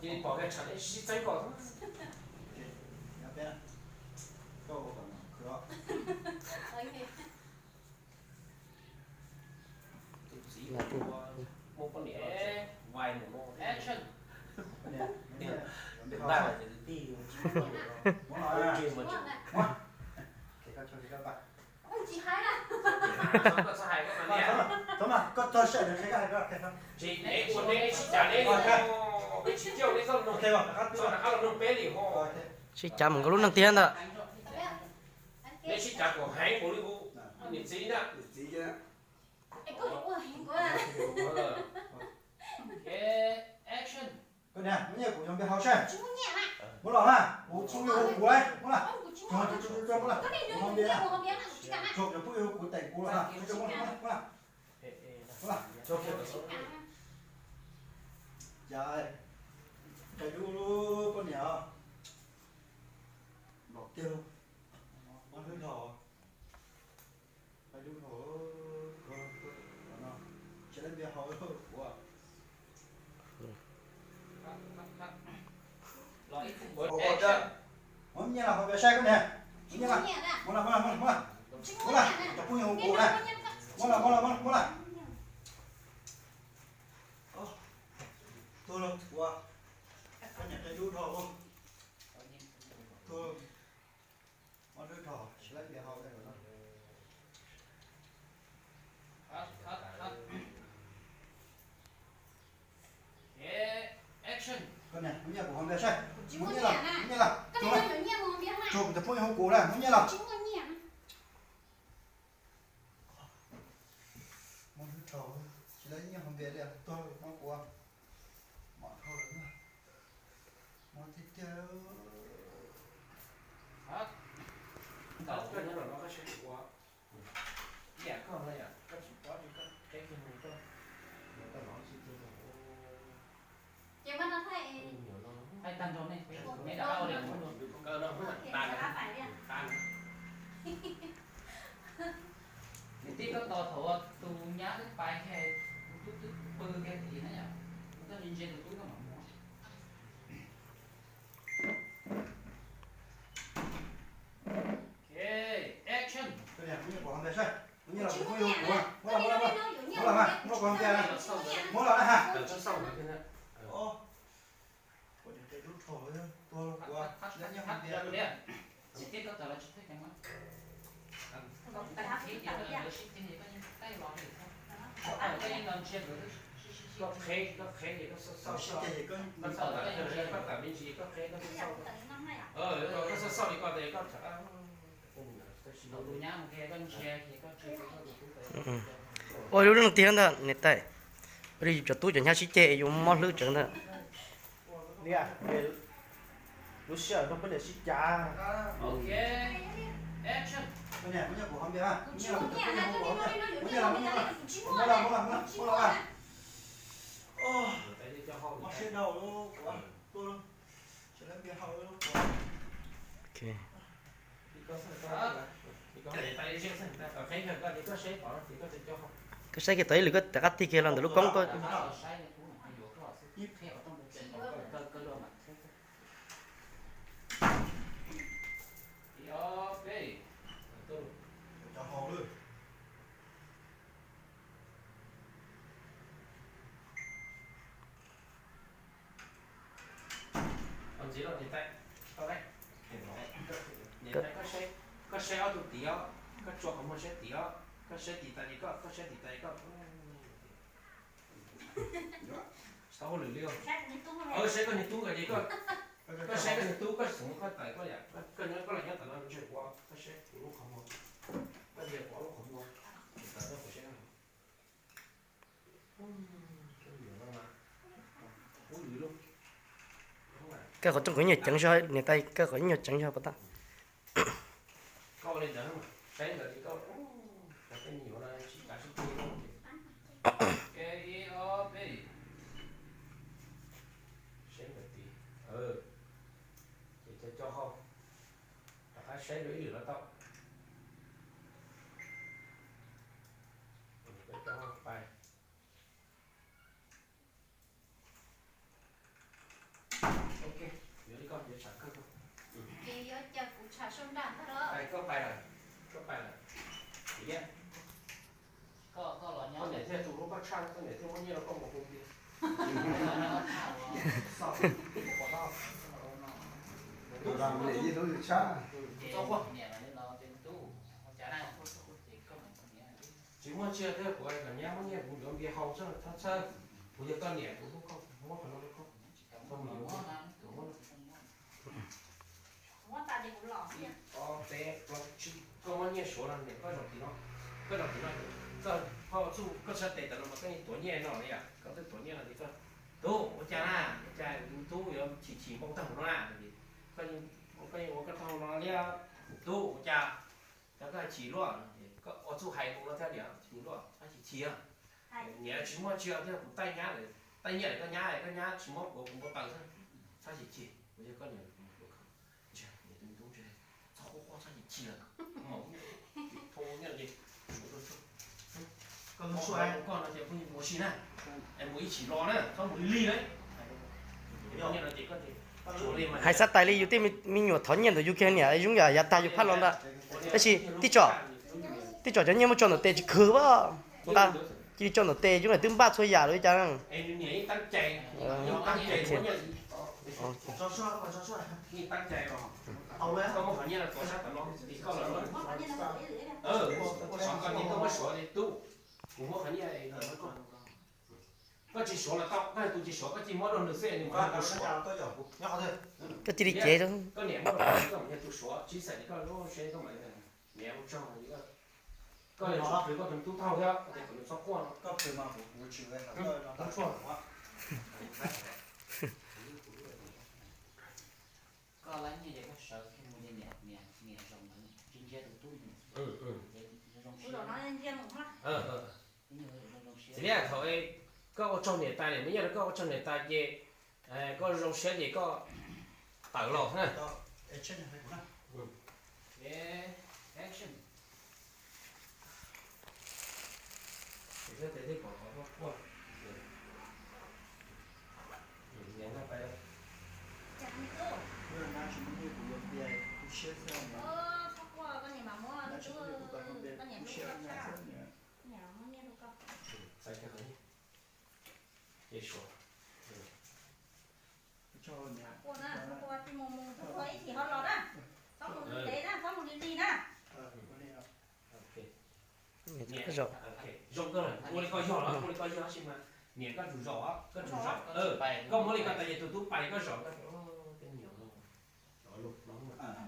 Pom kiag tshav nej sib txeeb kom. Tus txiv ua muaj poj niam vais mus no. Action. Tus ntaj ces tus tij. Tsis hais, koj txhob hais koj mas liam. Tsis, neb ua neb sib cav neb, neb tsis coj neb txoj no, txoj rov qab los nug peb li ho. Sib cav mus nkaus lub neej tiag ntag. Neb sib cav kom heev nkaus li hu niam txiv na. Action. Koj niam, muab nyiaj kuv cov npias haus saib. Muab los na, kuv tsis muaj nyiaj hu kuv lauj, muab los. Muab los, kuv ho npias na. Tsuag cov phooj ywg hu kuv teem kuv los na, muab los, muab los. Muab los. Cas, cas dub lub poj niam os. Los tiag lauj. Mob hlwb dhau. Cas dub dhau. Tsis lab npias haus kuv. Muab nyiaj los ho npias saib koj niam. Muab nyiaj los. Muab los, muab los, muab los, muab los. Muab los, muab los, muab los, muab los. Tuag lauj, ua, koj niam qe dub dhau. Tuag, mob hlwb dhau, tsis lab npias haus. Koj niam, muab nyiaj kuv ho npias saib. Muab nyiaj los, muab nyiaj los. Tsuag, tsuag kuv cov phooj ywg hu kuv na, muab nyiaj los. Mob hlwb dhau, tsis lab nyiaj ho npias li, tuag mob kuv. Mom dhau lawm, mob tiag tiag. Ces mas no thaij, thaij tag nrho nej, nej rov qab ua li qub dua. Niam tij, koj tos thaum tus nyab twb pais kiag, tus tub twb pw kiag tid na yom, koj ntsia ntsia tus tub koj mam mus. Ok, action. Muab nyiaj los, muab nyiaj los, muab los, muab los, muab los, muab los. Muab los mas, muab los kuv npias na. Muab los na ha. Ua niam qe dub dhau, tuag kuv, lab nyiaj ho npias. Koj qheb, koj qheb ces koj xauj xauj, koj tawm me ntsis koj qheb, koj xauj xauj, koj xauj xauj li ko ces koj rov qab. Ua lub neej tiag ntag niam tais, li cov tub cov nyab sib ceg yuav mob hlwb tsev ntag. Niam, lub sij hawm rau poj niam sib cav. Ok, action. Koj niam, muab nyiaj kuv ho npias, muab nyiaj los, muab nyiaj los, muab nyiaj los, muab los, muab los, muab los. Mob siab dhau, kuv tuag, tsis lab npias haus. Ok. Koj saib kiag tau ib lwm koj rov qab tig kiag los ntawm lub koob koj. Ntxiv los niam tais, niam tais, koj saib ob tug tid os, koj tsuas qhov muag saib tid os, koj saib tim tas li koj, koj saib tim tas li koj. Tsis tau hauj lwm li os. Saib koj niag tub nkaus ces koj, koj saib koj niag tub, koj xeev koj tawm koj yam, koj nyob koj los nyob tom no ntshe kuv, koj saib kuv lub qhov muag, koj tias kuv lub qhov muag, kuv tawm rau kuv saib. Koj qhov rooj qhov nyuag ceev zog niam tais, koj qhov nyuag ceev zog pas tas. Ces co co hau, rov qab saib dua ib lwm los tau. Co hau pais. Koj pais lawm, koj pais lawm. Koj niam thiaj tu hlub koj tshaj, koj niam thiaj muab nyiaj rau koj mus hu npias. Tsis muaj tsiaj thiab, kuv kom nyab muab nyiaj kuv yuav npias haus xwb, txhob txhawj. Kuv yog koj niam, kuv hlub koj, muab qhov no rau koj. Koj muab nyiaj suav no, koj zaum tim no, koj zaum tim no, koj txhob txuj, koj txhob tes tam no mas koj yeej tuav nyiaj no na yom, koj twb tuav nyiaj no ces koj, tub, ua cas na, ua cas tub yuav chim chim npau taug no na, koj yeej ua koj taug no li, tub, ua cas, koj chim luaj, koj ua txuj hais lus no thiab niam, chim luaj, txhob chim chim. Niam tsis muaj tsiaj thiab, kuv taij nyab lawm, taij nyiaj lawm koj nyab, koj nyab tsis muab kuv, kuv npau taws xwb, txhob chim chim, kuv yog koj niam. Hais xav tais li yus tej me nyuam thov nyiaj ntawm yus kiag niam zoo yam yav tag yus phaj los ntawd. Tab sis tib tsom, tib tsom cov nyiaj muab tso ntawm tes tsis khwv as, nqa cia li tso ntawm tes zoo yam twb npaj txhua yam lawm li cas. Koj tsis suav los tau, koj tus tsis suav koj cia li muab rau nws xwb, nws mam tus suav. Koj cia li cev rau. Koj niam muab rau koj, koj mam yog tus suav, tsis xav li koj lub siab koj mam niam ua tsaug. Koj niam tsuas plhws koj tus tub taug thiab, koj tias kom nws txhob quaj no. Koj plhws mas kuv tsis ua tub tshuaj. Koj lab nyiaj ces koj sawv kiag mus ces niam, niam, niam zaum ntawd ntsia ntsia tus tub mus. Txiv Liab, thaum koj ua tsaug niam tas, niam muab nyiaj rau koj ua tsaug niam tas ces koj zoo siab ces koj tawm los na. Ua na, ua tij mus mus ua ib chim ho los na. Txhob mus ntev na, txhob mus li li na. Zoo kawg, ua li koj yog los ua li koj yog tab sis mas niam koj tsum zaum, koj tsum zaum, koj muab li koj tas ces tus tub pais koj zaum, koj tej me nyuam no.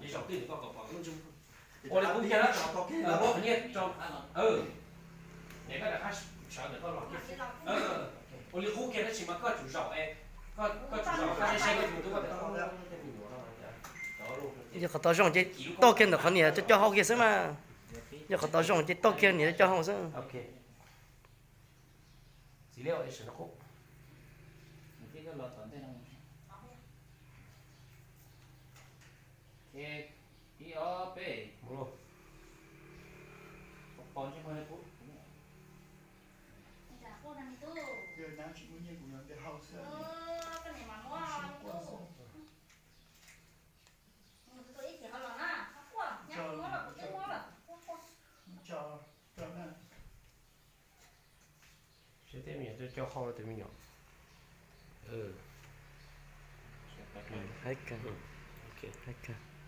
Ces zaum twg koj kom pom lub ntsej muag. Ua li qub kiag na, muab qhov nyiaj rau, niam koj rov qab sawv ntawm koj los kiag. Ua li qub kiag tab sis mas koj tsum zaum, koj tsum zaum, koj saib saib koj tus tub koj tej me nyuam no. Yog qhov tau zoo ces toj kiag ntawm qhov niam coj coj hau kiag xwb mas. Yog qhov tau zoo ces toj kiag niam coj coj hau xwb. Txiv Liab, ib sawv no qub. Ib ob peb. Saib tej me nyuam coj coj hau rau tus me nyuam. Haib kawg, haib kawg.